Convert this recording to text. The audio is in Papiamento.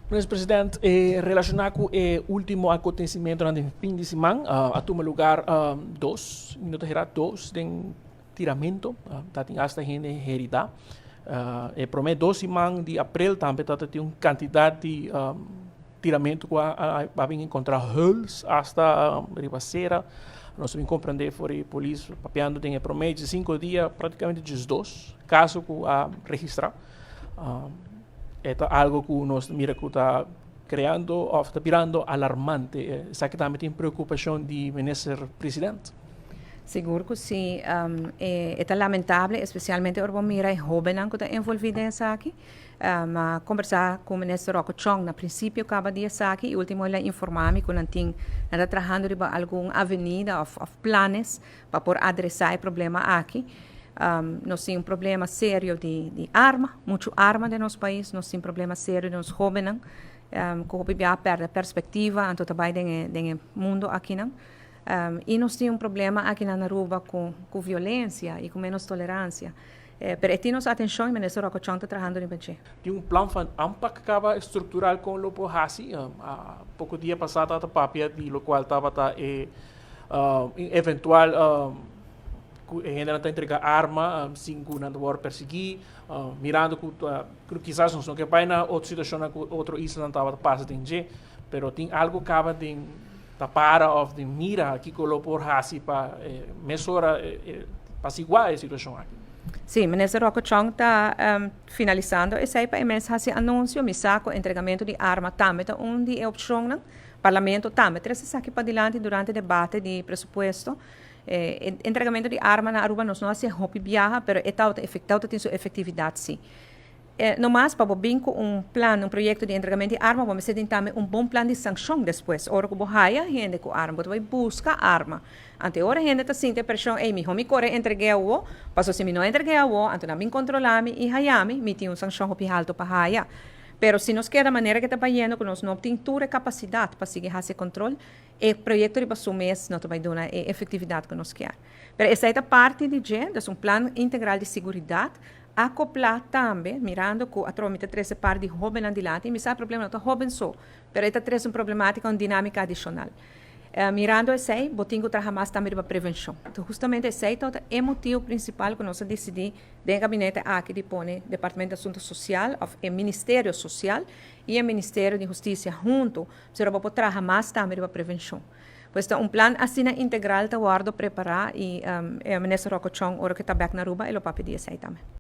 Minister President, relashoná ku e último akontesimentonan den fin di siman, a tuma lugar dos, mi no ta hera, dos den tiramento, ta tin hasta hende heridá. E promé 2 siman di aprel tambe ta tin un kantidat di tiramento ku a bin enkontrá huls hasta riba sera. Nos a bin komprendé for di polis papiando den e promé di 5 dia práktikamente 12 kaso ku a registrá. Ta algo ku nos mira ku ta kreando òf ta birando alarmante. Esaki tambe tin preokupashon di minister president? Sigur ku si. E ta lamentabel, espesialmente ora mira e hóbennan ku ta envolví den esaki. Kombersá ku minister Rocco Chong na prinsipio kaba di esaki i último el a informá mi ku nan tin nan ta trahando riba algun avenida òf planes pa por adresá e problema aki. Nos tin un problema serio di arma, muchu arma den nos pais, nos tin problema serio di nos hóbennan, ku hopi bia pèrdè perspektiva, anto ta bai den e mundu akinan. I nos tin un problema aki na Aruba ku violensia i ku menos toleransia. Pero e tin nos atenshon i minister Rocco Chong ta trahando riba dje. Tin un plan van aanpak kaba struktural kon lo por hasi? Poko dia pasá ta papia di lokual tabata e eventual ku hende ta entregá arma sin ku nan ta persiguí, mirando ku kisas nos no ke bai na otro situashon ku otro islanan tabata pasa den dje, pero tin algo kaba den tapara òf den mira kiko lo por hasi pa mesora apasiguá e situashon aki? Si, minister Rocco Chong ta finalisando esei pa e mes hasi anunsio. Mi sa ku entregamentu di arma tambe ta un di e opshonnan. Parlamento tambe trese esaki padilanti durante debate di presupuesto. Entregamentu di arma na Aruba nos no hasi hopi biaha, pero e ta efektivo, tin su efektividat si. No mas pa bo bin ku un plan, un proyekto di entregamentu di arma, bo mester tin tambe un bon plan di sanshon despues. Ora ku bo haya hende ku arma, bo ta bai buska arma. Anto ora hende ta sinti preshon, ei, mihó mi kore entreg'é awo, paso si mi no entreg'é awo, anto nan bin kontrolá mi i haya mi, mi tin un sanshon hopi alto pa haya. Pero si nos keda manera ku ta bayendo, ku nos no tin tur e kapasidat pa sigui hasi kontrol, e proyekto riba su mes no ta bai duna e efektividat ku nos ke. Pero esei ta parti di dje, dus un plan integral di seguridat, akoplá tambe, mirando ku atrobe mi ta trese par di hóbennan dilanti, i mi sa e problema no ta hóben so, pero e ta trese un problemátika, un dinámika adishonal. Mirando esei, bo tin ku traha mas tambe riba prevenshon. Entonces, hustamente esei ta e motibu prinsipal ku nos a disidí den e gabinete aki di pone Departamento di Asuntu Sosial òf e Ministerio Sosial i e Ministerio di Hustisia huntu, pasobra bo por traha mas tambe riba prevenshon. Pues ta un plan asina integral ta wòrdu prepará i minister Rocco Chong ora ku e ta bèk na Aruba e lo papia di esei tambe.